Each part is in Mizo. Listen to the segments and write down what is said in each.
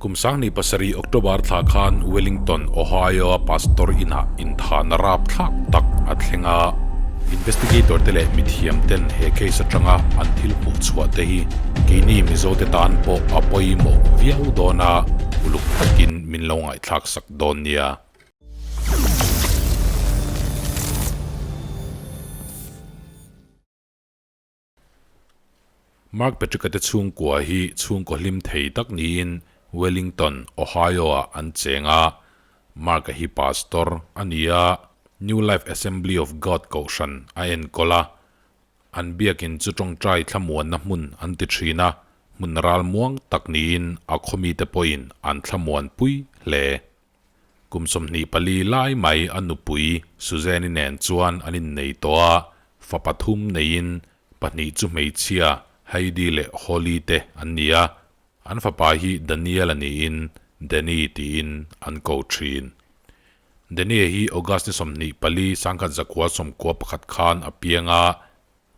Kum 2007 October thla khan Wellington, Ohio-a pastor inah inthahna rapthlak tak a thleng a. Investigator te leh mithiam ten he case atanga an thil hmuh chhuah te hi keini Mizo te tan pawh a pawimawh viau dawn a, uluk takin min lo ngaihthlak sak dawn nia. Mark Patrick-a te chhungkua hi chhungkaw hlim thei tak niin Wellington, Ohio-ah an cheng a. Mark-a hi pastor a ni a, New Life Assembly of God kohhran a enkawl a. An biakin chu tawngtai thlamuanna hmun an ti thin a, hmun ralmuang tak niin a khawmite pawhin an thlamuanpui hle. Kum 24 lai mai a nupui Suzanne-i nen chuan an innei tawh a, fa pathum neiin pahnih chu hmeichhia Heidi leh Holly te an ni a, an fapa hi Daniel-a niin Danny tiin an ko thin. Danny-a hi August ni 24 1991 khan a piang a,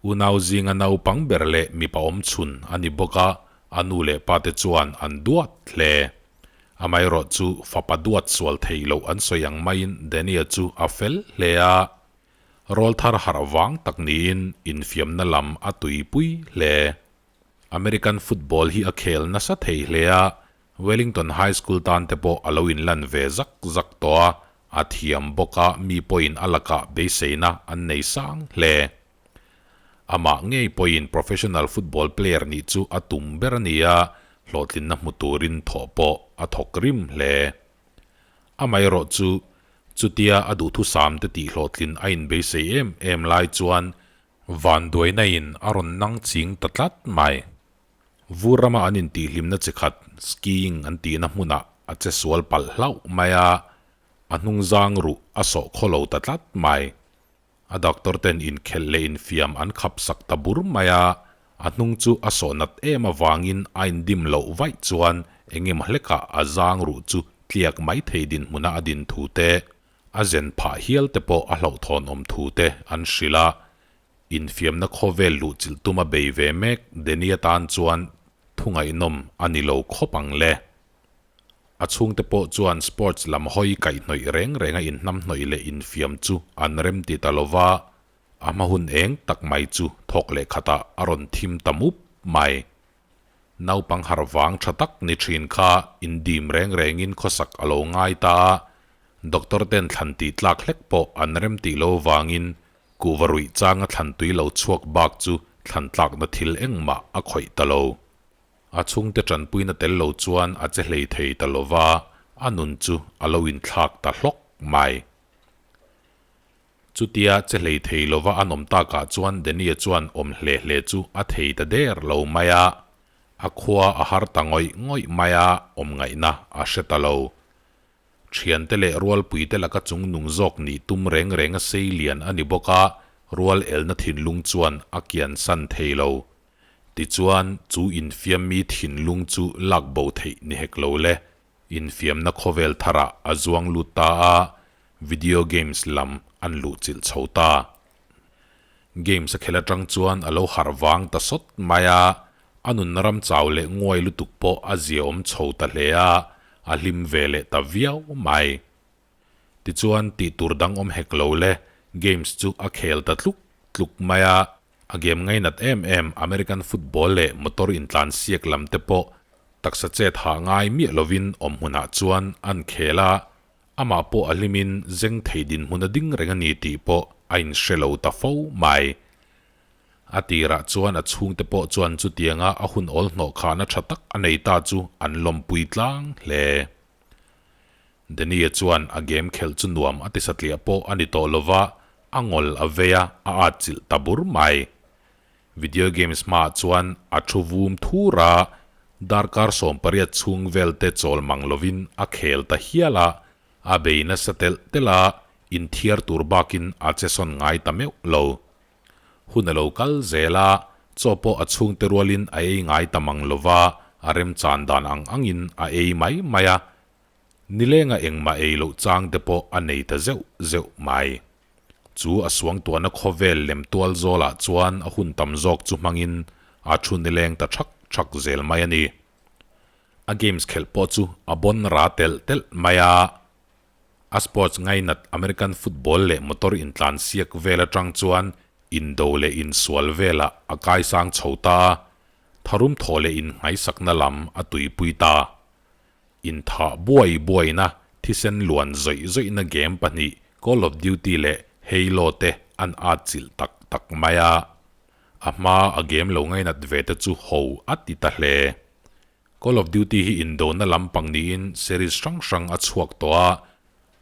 unau zinga naupang ber leh mipa awmchhun a ni bawk a, a nu leh pa te chuan an duat hle. Amaherawh chu fapa duat sual thei loh an sawi ang maiin Daniel chu a fel hle a, rawlthar harh vang tak niin infiamna lam a tuipui hle. American football hi a khel nasa thei hle a, Wellington High School tan te pawh a lo inlan ve zak zak tawh a, a thiam bawk a mi pawhin a lakah beiseina an nei sang hle. Amah ngei pawhin professional football player nih chu a tum ber a ni a, hlawhtlinna hmu turin thawh pawh a thawk rim hle. Amaherawh chu, chutia a duhthusam te tih hlawhtlin a inbeisei em em lai chuan vanduaina in a rawn nang ching ta tlat mai. Vur rama an intihhlimna chi khat skiing an tihna hmunah a che sual palh hlauh mai a, a hnungzang ruh a sawh khaw lo ta tlat mai. A doctor ten inkhelh leh infiam an khap sak ta bur mai a, a hnung chu a sawh nat em avangin a indim loh vaih chuan engemaw hlekah a zang ruh chu tliak mai thei dinhmuna a din thu te, a zen phah hial te pawh a hlauhthawn awm thu te an hrilh a. Infiamna khawvel luhchilh tuma bei ve mek Danny atan chuan thu ngaihnawm a ni lo khawp ang le. A chhungte pawh chuan sports lam hawi kaihhnawih reng renga inhnamhnawih leh infiam chu an rem ti ta lo va, a hma hun eng tak mai chu thawk leh khatah a rawn thim ta mup mai. Naupang harh vang tha tak ni thin kha indim reng rengin khawsak a lo ngai ta a, doctor ten thlan tih tlak hlek pawh an rem tih lo vangin kuhva ruih changa thlan tui lo chhuak bak chu thlan tlakna thil engmah a khawih ta lo. A chhungte tanpuina tel lo chuan a che hlei thei ta lo va, a nun chu a lo inthlak ta hlawk mai. Chutia che hlei thei lo va an awm takah chuan Danny-a chuan awm hle hle chu a thei ta der lo mai a, a khua a har ta ngawih ngawih mai a, awm ngaihna a hre ta lo. Thiante leh rualpuite laka chungnung zawk nih tum reng reng a sei lian a ni bawk a, rual elna thinlung chuan a kiansan thei lo. Tichuan, chu infiammi thinlung chu lak bo theih ni hek lo le. Infiamna khawvel tharah a zuang lut ta a, video games lam an luhchilh chho ta. Games a khel atang chuan a lo harh vang ta sawt mai a, a nunna ram chau leh nguai lutuk pawh a ziaawm chho ta hle a, a hlim ve leh ta viau mai. Tichuan, tih tur dang awm hek lo le, games chu a khel ta tluk tluk mai a, A game ngainat em em American football leh motor intlan siak lam te pawh taksa chet hah ngai miah lovin awm hmunah chuan an khel a, amah pawh a hlimin zeng thei dinhmun a ding reng a ni tih pawh a inhre lo ta fo mai. A tirah chuan a chhungte pawh chuan chutianga a hun awl hnawh khahna tha tak a nei ta chu an lawmpui tlang hle. Danny-a chuan a game khelh chu nuam a ti satliah pawh a ni tawh lova, a ngawl a vei a, a atchilh ta bur mai. Video games hmaah chuan a thu vum thur a, darkar 18 chhung vel te chawl mang lovin a khel ta hial a, a bei nasa telh telh a, inthiar tur bakin a che sawn ngai ta meuh lo. Hun a lo kal zel a, chaw pawh a chhungte rualin a ei ngai ta mang lova, a remchan dan ang angin a ei mai mai a. Nilenga engmah ei loh chang te pawh a nei ta zeuh zeuh mai. Chu a suangtuahna khawvel lem tual zawlah chuan a hun tam zawk chu hmangin a thu nileng ta thak thak zel mai a ni. A games khelh pawh chu a bawn ra telh telh mai a. A sports ngainat American football leh motor intlan siak vel atang chuan indo leh insual velah a kaisang chho ta a, tharum thaw leh innghaisakna lam a tuipui ta. Inthah buai buaina thisen luan zawih zawihna game pahnih Call of Duty leh Halo te an atchilh tak tak mai a. A hma a game lo ngainat ve te chu ho a ti ta hle. Call of Duty hi indona lampang niin series hrang hrang a chhuak tawh a,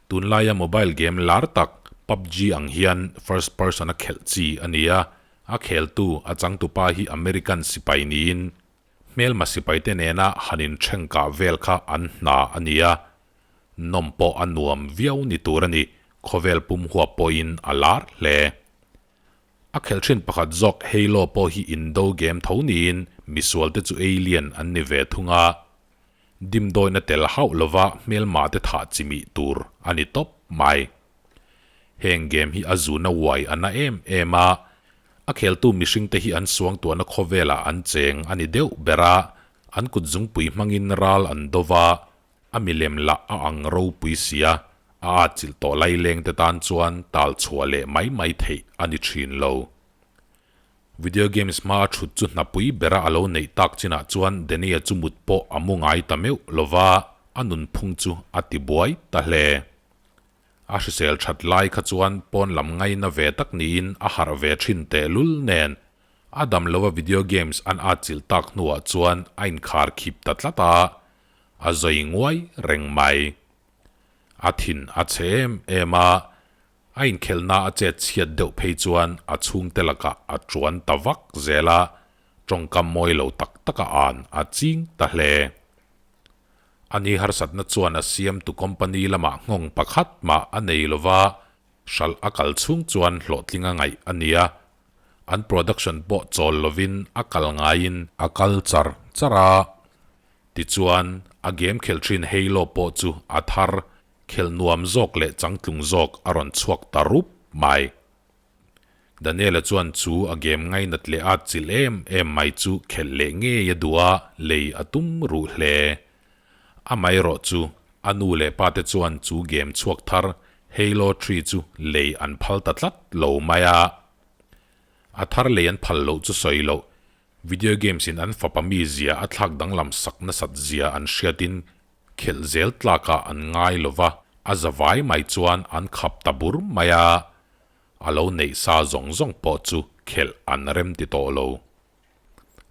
tunlaia mobile game lar tak PUBG ang hian first person a khelh chi a ni a, a kheltu a changtupa hi American sipai niin hmelma sipaite nena han inthengkah vel kha an hna a ni a, nawm pawh a nuam viau ni tur a ni, khawvel pum huap pawhin a lar hle. A khelh thin pakhat zawk Halo pawh hi indo game tho niin misualte chu alien an ni ve thung a, dimdawina tel hauh lova hmelma te thah chi mih tur a ni tawp mai. Heng game hi a zuna uai a na em em a, a kheltu mihringte hi an suangtuahna khawvelah an cheng a ni deuh ber a, an kutzungpui hmangin ral an do va, A milem lah a ang ropui sia, a atchilh tawh laileng te tan chuan tal chhuah leh mai mai theih a ni thin lo. Video games hma a thut chu hnapui bera a lo neih tak chinah chuan Danny-a chu mut pawh a mu ngai ta meuh lova, a nunphung chu a ti buai ta hle. A hrisel that lai kha chuan pawn lam ngaina ve tak niin a harh ve thin tehlul nen, a dam lova video games an atchilh tak hnuah chuan a inkhar khip ta tlat a, A zawi nguai reng mai. A thin a chhe em em a, a inkhelhna a chet chhiat deuh phei chuan a chhungte lakah a tuan ta vak zel a, tawngkam mawi lo tak taka an a ching ta hle. Ani harsatna chuan a siamtu company lamah nghawng pakhat mah a nei lova, hralh a kal chhung chuan hlawhtling a ngaih a ni a, an production pawh chawl lovin a kal ngaiin a kal char char a. Tichuan, a game khelh thin Halo pawh chu a thar, khelh nuam zawk leh changtlung zawk a rawn chhuak ta rup mai. Daniela chuan chu a game ngainat leh a chilh em em mai chu khelh leh ngei a duh a, lei a tum ruh hle. Amaherawh chu, a nu leh pa te chuan chu game chhuak thar Halo Three chu lei an phal ta tlat lo mai a. A thar lei an phal loh chu sawi loh, Video games in an fapa mi zia a thlak danglam sak nasat zia an hriatin khelh zel tlakah an ngai lova, a za vai mai chuan an khap ta bur mai a, a lo neih sa zawng zawng pawh chu khelh an rem ti tawh lo.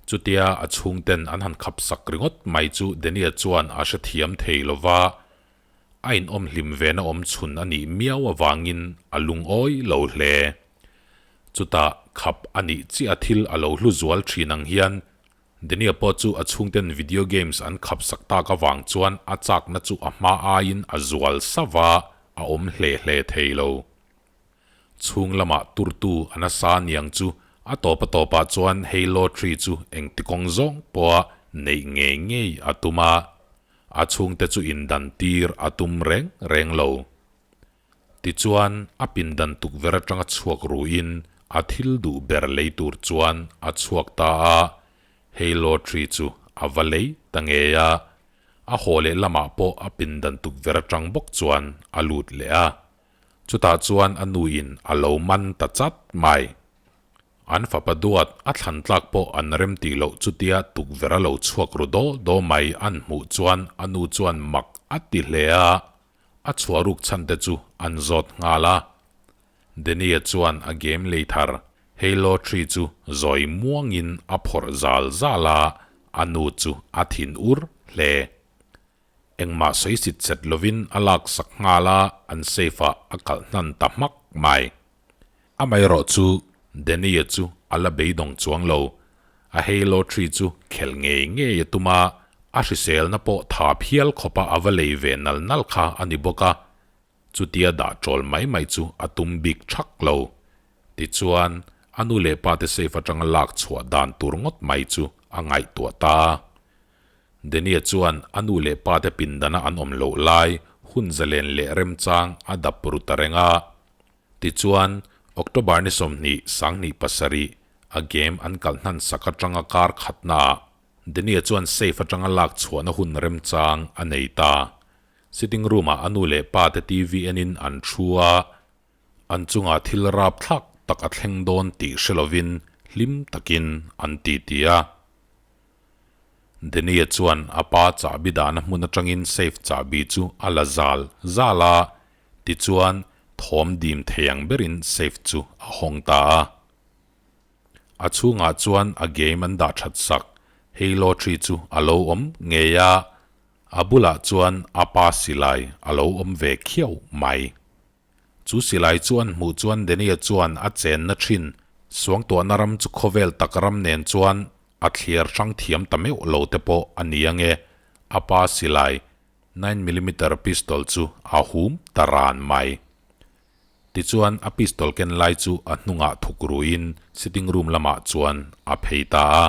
Chutia a chhungten an han khap sak ringawt mai chu Daniel chuan a hrethiam thei lova, a inawm hlim vena awm chhun a nih miau avangin a lungawi lo hle. Chutah khap a nih chiah thil a lo hlu zual thin ang hian Daniel pawh chu a chhungten video games an khap sak tak avang chuan a chakna chu a hma aiin a zual sava a awm hle hle thei lo. Chhung lamah turtu a nasa niang chu a tawp a tawpah chuan Halo Three chu engti kawng zawng pawha neih ngei ngei a tum a, a chhungte chu indan tir a tum reng reng lo. Tichuan, a pindan tukverh atanga chhuak ruin a thil duh ber lei tur chuan a chhuak ta a, Halo Tree chu a va lei ta ngei a, a haw leh lamah pawh a pindan tukverh atang bawk chuan a lut leh a. Chutah chuan a nuin a lo man ta chat mai. An fapa duat a thlan tlak pawh an rem tih loh chutia tukverh a lo chhuak ru daw daw mai an hmuh chuan a nu chuan mak a ti hle a. A chhuah ruk chhan te chu an zawt nghal a. Danny-a chuan a game lei thar Halo Three chu zawi muangin a phawrh zal zal a, a nu chu a thin ur hle. Engmah sawi sit set lovin a lak sak nghal a, an safe ah a kalh hnan ta hmak mai. Amaherawh chu Danny-a chu a la beidawng chuang lo. A Halo Three chu khelh ngei ngei a tum a, a hriselna pawh tha phial khawpa a va lei ve nal nal kha a ni bawk a, chutia dah ṭawl mai mai chu a tum bik ṭhak lo. Tichuan, a nu leh pa te safe aṭanga lak chhuah dan tur ngawt mai chu a ngaihtuah ta. Danny-a chuan a nu leh pa te pindana an awm loh lai hun zalen leh remchang a dap ru ta reng a. Tichuan, October ni 27 a game an kalh hnan sak atanga kar khatnaah Danny-a chuan safe atanga lak chhuahna hun remchang a nei ta. Sitting room-ah a nu leh pa te TV enin an thu a, an chungah thil rapthlak tak a thleng dawn tih hre lovin hlim takin an titi a. Danny-a chuan a pa chahbi dahna hmun atangin safe chahbi chu a la zal zal a, tichuan thawm dim thei ang berin safe chu a hawng ta a. A chhungah chuan a game an dah that sak, Halo tree chu a lo awm ngei a, a bulah chuan a pa silai a lo awm ve khiau mai. Chu silai chu an hmuh chuan Daniel chuan a chenna thin suangtuahna ram chu khawvel tak ram nen chuan a thliar hrang thiam ta meuh lo te pawh a ni ange, a pa silai nine millimeter pistol chu a hum ta ran mai. Tichuan a pistol ken lai chu a hnungah thuk ruiin sitting room lamah chuan a phei ta a.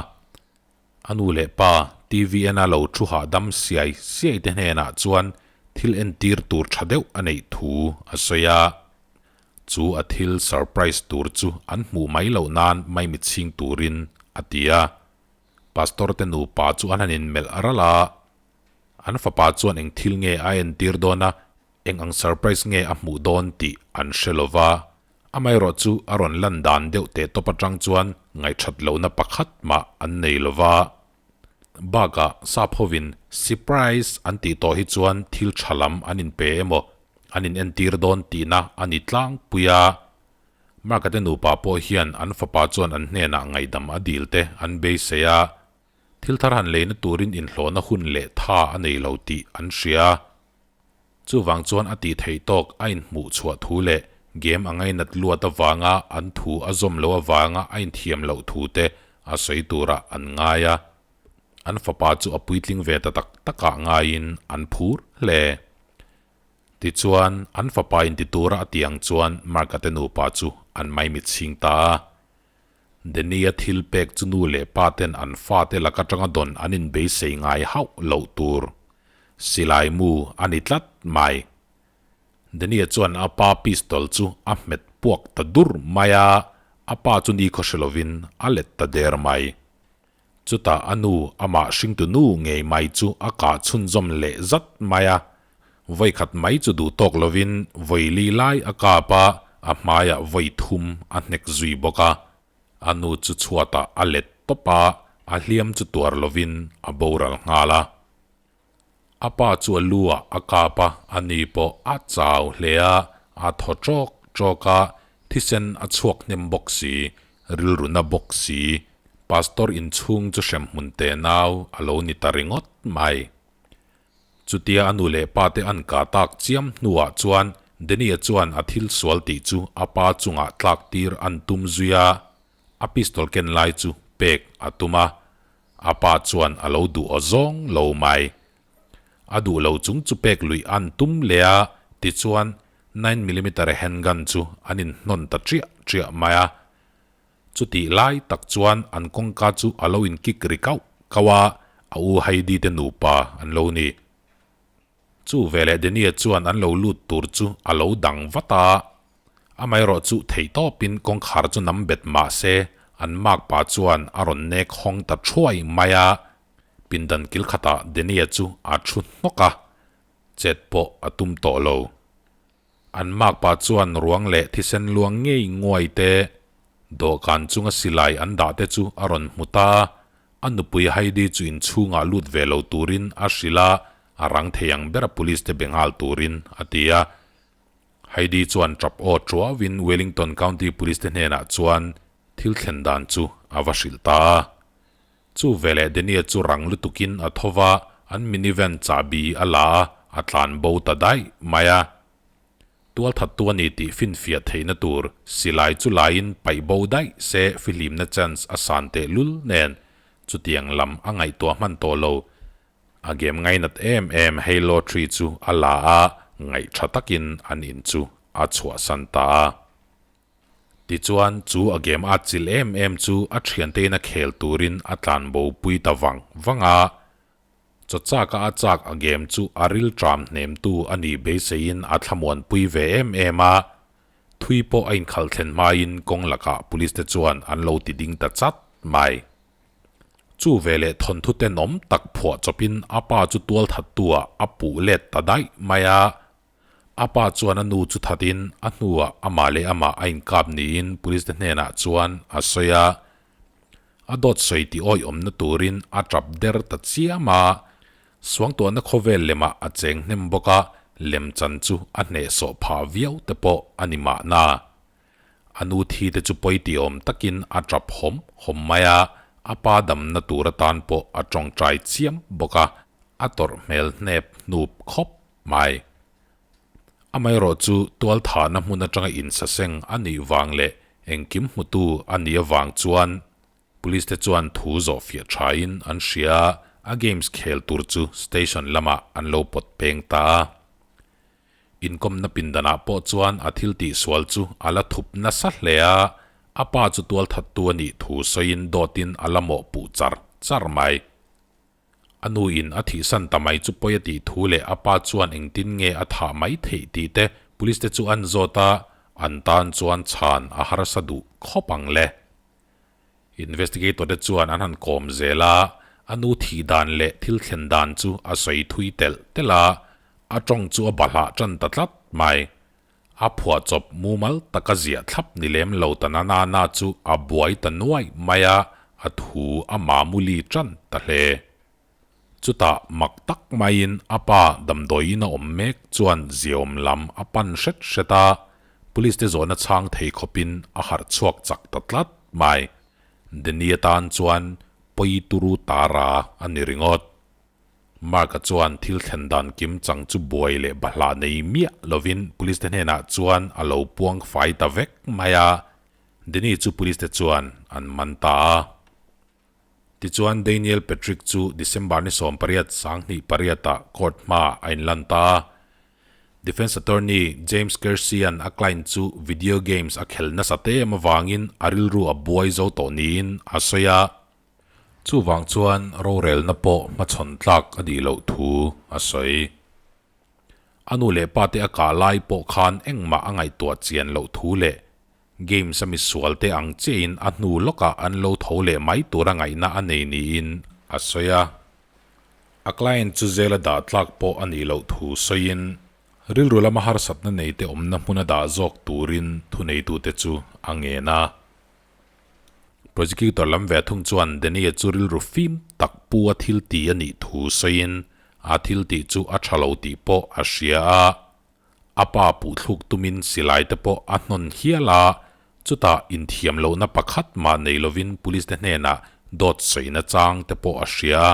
A nu leh pa TVN a lo thu hahdam siai siai te hnenah chuan thil entir tur tha deuh a neih thu a sawi a. Chu a thil surprise tur chu an hmuh mai loh nan maimit chhing turin a ti a. Pastor te nupa chu an han inmelh ralh a. An fapa chuan eng thil nge a entir dawn a, Eng ang surprise nge a hmuh dawn tih an hre lo va, amaherawh chu a rawn lan dan deuh teh tawp atang chuan ngaihthat lohna pakhat mah an nei lo va. Bakah sap hovin siprise an tih tawh hi chuan thil tha lam an inpe emaw an inentir dawn tihna a ni tlangpui a. Mark-a te nupa pawh hian an fapa chuan an hnenah ngaihdam a dil te an beisei a, thil thar han leina turin inhlawhna hun leh tha a nei lo tih an hria. Chuvang chuan a tih theih tawk a inhmuh chhuah thu leh game a ngainat luat avanga an thu a zawm loh avanga a inthiam loh thu te a sawi turah an ngai a. An fapa chu a puitling ve ta tak takah ngaiin an phur hle. Tichuan, an fapa inti tura a tih ang chuan Mark-a te nupa chu an maimit chhing ta a. Danny-a thil pek chu nu leh pa ten an fate lak atanga dawn an inbeisei ngai hauh loh tur silai mu a ni tlat mai. Danny-a chuan a pa pistol chu a hmet puak ta dur mai a, a pa chu ni khaw hre lovin a let ta der mai. Chutah a nu amah hringtu nu ngei mai chu a kah chhunzawm leh zat mai a, vawikhat mai chu duh tawk lovin vawi li lai a kap a, a hmaiah vawi thum a hnek zui bawk a. A nu chu chhuatah a let tawp a, a hliam chu tuar lovin a boral nghal a. A pa chu a lu ah a kap a, a ni pawh a chau hle a, a thaw ṭawk ṭawk a, thisen a chhuak hnem bawk si, rilru na bawk si, Pastor inchhung chu hremhmun te nau a lo ni ta ringawt mai. Chutia a nu leh pa te an kah tak chiam hnuah chuan Danny-a chuan a thil sual tih chu a pa chungah tlak tir an tum zui a, a pistol ken lai chu pek a tum a, a pa chuan a lo duh aw zawng lo mai. A duh lo chung chu pek luih an tum leh a, tichuan nine millimeter handgun chu an inhnawn ta chiah chiah mai a. Chutih lai tak chuan an kawngka chu a lo inkik ri kauh kauh a, a u Heidi te nupa an lo ni. Chu veleh Denia chuan an lo lut tur chu a lo dang vat a, amaherawh chu theihtawpin kawngkhar chu nam bet mah se an makpa chuan a rawn nek hawng ta thuai mai a, pindan kil khatah Denia chu a thu hnawk a, chet pawh a tum tawh lo. An makpa chuan ruang leh thisen luang ngei nguai te, dawhkan chunga silai an dah te chu a rawn hmu ta. A nupui Heidi chu inchhungah lut ve lo turin a hrilh a, a rang thei ang bera police te be nghal turin a ti a. Heidi chuan tap aw tuauin Wellington County Police te hnenah chuan thil thlen dan chu a va hrilh ta a. Chu veleh Daniel chu rang lutukin a tho va, an minivan chahbi a la a, a tlan bo ta daih mai a. Tualthattu a ni tih finfiah theihna tur silai chu laiin paih bo daih se fihlimna chance a san teh lul nen chutiang lam a ngaihtuah hman tawh lo. A game ngainat em em Halo three chu a la a, ngaihtha takin an in chu a chhuahsan ta a. Tichuan, chu a game a chilh em em chu a thiantein a khel turin a tlan bo pui ta vang vang a. Chaw chaka a chak a game chu a ril tram hnemtu a nih beiseiin a thlamuan pui ve em em a. Thui pawh a inkhalh thlen hmain kawng lakah police te chuan an lo ti ding ta chat mai. Chu veleh thawnthu tenawm tak phuah chawpin a pa chu tualthattu ah a puh let ta daih mai a. A pa chuan a nu chu thatin a hnuah amah leh amah a inkap niin police te hnenah chuan a sawi a. A dawt sawi tih awihawmna turin a tap der ta chiam a. Suangtuahna khawvel lemah a cheng hnem bawk a, lemchan chu a hnehsawh phah viau te pawh a ni mahna. A nu thi te chu pawi tih awm takin a tap hawm hawm mai a, a pa damna tur atan pawh a tawngtai chiam bawk a, a tawrh hmel hnep hnup khawp mai. Amaherawh chu tualthahna hmun atanga insaseng a nih vang leh engkim hmutu a nih avang chuan Police te chuan thu zawhfiah thain an hria a, a games khel tur chu station lamah an lo pawt peng ta a. Inkawmna pindanah pawh chuan a thil tihsual chu a la thup nasa hle a, a pa chu tualthattu a nih thu sawiin dawtin a la mawhpuh char char mai. A nu in a thihsan ta mai chu pawi a tih thu leh a pa chuan engtin nge a thah mai theih tih te police te chu an zawt a, an tan chuan chhan a harsa duh khawp ang le. Investigator te chuan an han kawm zel a, a nu thih dan leh thil thlen dan chu a sawi thui telh telh a, a tawng chu a bahlah tan ta tlat mai. A phuahchawp mumal taka ziah thlap ni lem lo ta na na na chu a buai ta nuai mai a, a thu a mamuli tan ta hle. Chutah mak tak maiin a pa damdawiin a awm mek chuan ziaawm lam a pan hret hret a, police te zawhna chhang thei khawpin a harh chhuak chak ta tlat mai. Danny atan chuan pawi turu tara a ni ringawt. Mark-a chuan thil thlen dan kim chang chu buai leh bahlah nei miah lovin police te hnenah chuan a lo puang fai ta vek mai a, Danny chu police te chuan an man ta a. Tichuan Daniel Patrick chu December ni 18 2008-ah court hmaah a inlan ta a. Defence attorney James Kersey-a'n a client chu video games a khel nasa te em avangin a rilru a buai zo tawh niin a sawi a. Chuvang chuan rorelna pawh hmachhawn tlak a nih loh thu a sawi. A nu leh pa te a kah lai pawh khan engmah a ngaihtuah chian loh thu leh Games a misual te ang chiahin a hnu lawkah an lo tho leh mai tura ngaihna a nei niin a sawi a. A client chu zela dah tlak pawh a nih loh thu sawiin rilru lama harsatna nei te awmna hmuna dah zawk turin thuneitute chu a ngen a. Prosecutor lam ve thung chuan Danny-a chu rilru fim tak pu a thil ti a nih thu sawiin a thil tih chu a tha lo tih pawh a hria a. A pa puhthluk tumin silai te pawh a hnawn hial a, chutah inthiam lohna pakhat mah nei lovin police te hnenah dawt sawina chang te pawh a hria a.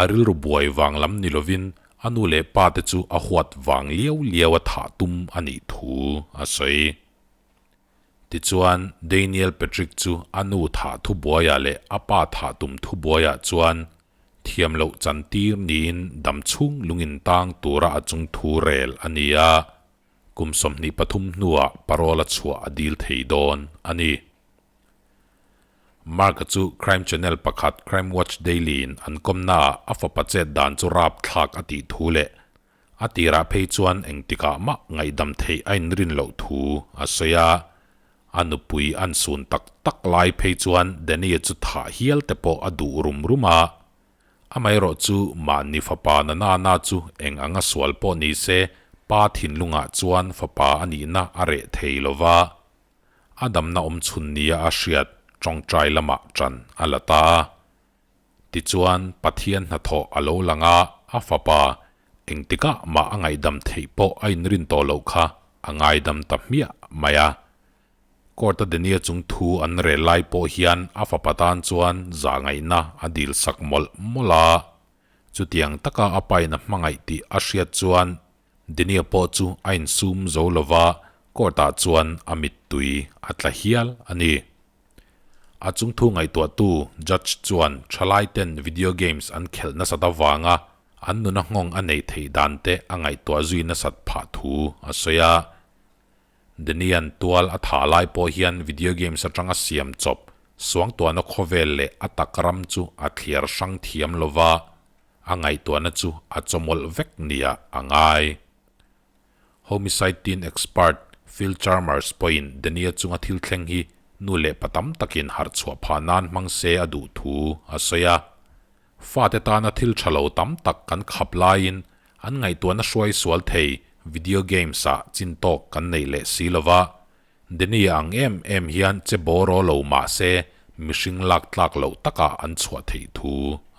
A rilru buai vang lam ni lovin a nu leh pa te chu a huat vang liau liau a thah tum a nih thu a sawi. Tichuan, Daniel Patrick chu a nu thah thubuaiah leh a pa thah tum thubuaiah chuan thiam loh chantir niin dam chhung lungin tang tura a chung thu rel a ni a, kum 23 hnuah parole a chhuah a dil thei dawn a ni. Mark-a chu crime channel pakhat Crime Watch Daily-in an kawmnaah a fapa chet dan chu rapthlak a tih thu leh A tirah phei chuan engtikah mah ngaihdam theih a inrin loh thu a sawi a, a nupui an sun tak tak lai phei chuan Danny-a chu thah hial te pawh a duh rum rum a. Amaherawh chu mahni fapa na na na chu eng anga sual pawh ni se pa thinlungah chuan fapa a nihna a reh thei lo va, a damna awm chhun nia a hriat tawngtai lamah ṭan a la ta a. Tichuan, Pathian hnathawh a lo lang a, a fapa, engtikah mah a ngaihdam theih pawh a inrin tawh loh kha a ngaidam ta hmiah mai a. Court-a Daniel chung thu an rel lai pawh hian a fapa tan chuan zahngaihna a dil sak mawlh mawlh a. Chutiang taka a pain a hmangaih tih a hriat chuan Daniel pawh chu a insum zo lova, court-ah chuan a mittui a tla hial a ni. A chungthu ngaihtuahtu judge chuan thalaiten video games an khelh nasat avanga an nuna nghawng a neih theih dan te a ngaihtuah zui nasat phah thu a sawi a. Danian tual a thah lai pawh hian video games atanga siam chawp suangtuahna khawvel leh a tak ram chu a thliar hrang thiam lova, a ngaihtuahna chu a chawmawlh vek nia a ngai. Homicide team expert Phil Chalmers pawhin Dania chunga thil thleng hi nu leh pa tam takin harh chhuah phah nan hmang se a duh thu a sawi a. Fate tana thil tha lo tam tak kan khap laiin an ngaihtuahna hruai sual thei video games ah chin tawk kan neih leh si lova, Danny-a ang em em hian che bawraw lo mah se mihring lak tlak loh takah an chhuah theih thu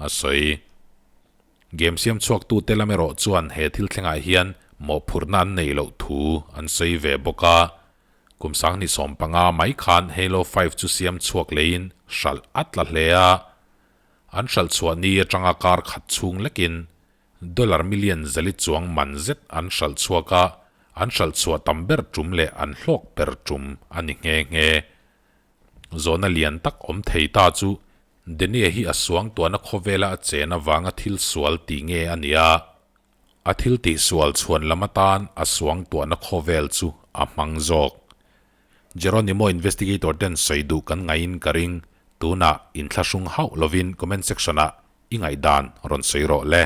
a sawi. Game siam chhuaktute lam erawh chuan he thil thlengah hian mawhphurhna an neih loh thu an sawi ve bawk a. Kum 2015 mai khan Halo 5 chu siam chhuak leiin hralh a tla hle a. An hralh chhuah ni atanga kar khat chhung lekin dollar million zali chuang man zet an hralh chhuak a, an hralh chhuah tam ber tum leh an hlawk ber tum a ni nghe nghe. Zawhna lian tak awm thei ta chu Denia hi a suangtuahna khawvela a chen avanga thil sual tih nge a nia? A thil tihsual chhuan lam atan a suangtuahna khawvel chu a hmang zawk. Jeronimo investigator ten sawi duh kan ngaihin ka ring, tunah inthlahrung hauh lovin comment section ah i ngaihdan rawn sawi rawh le.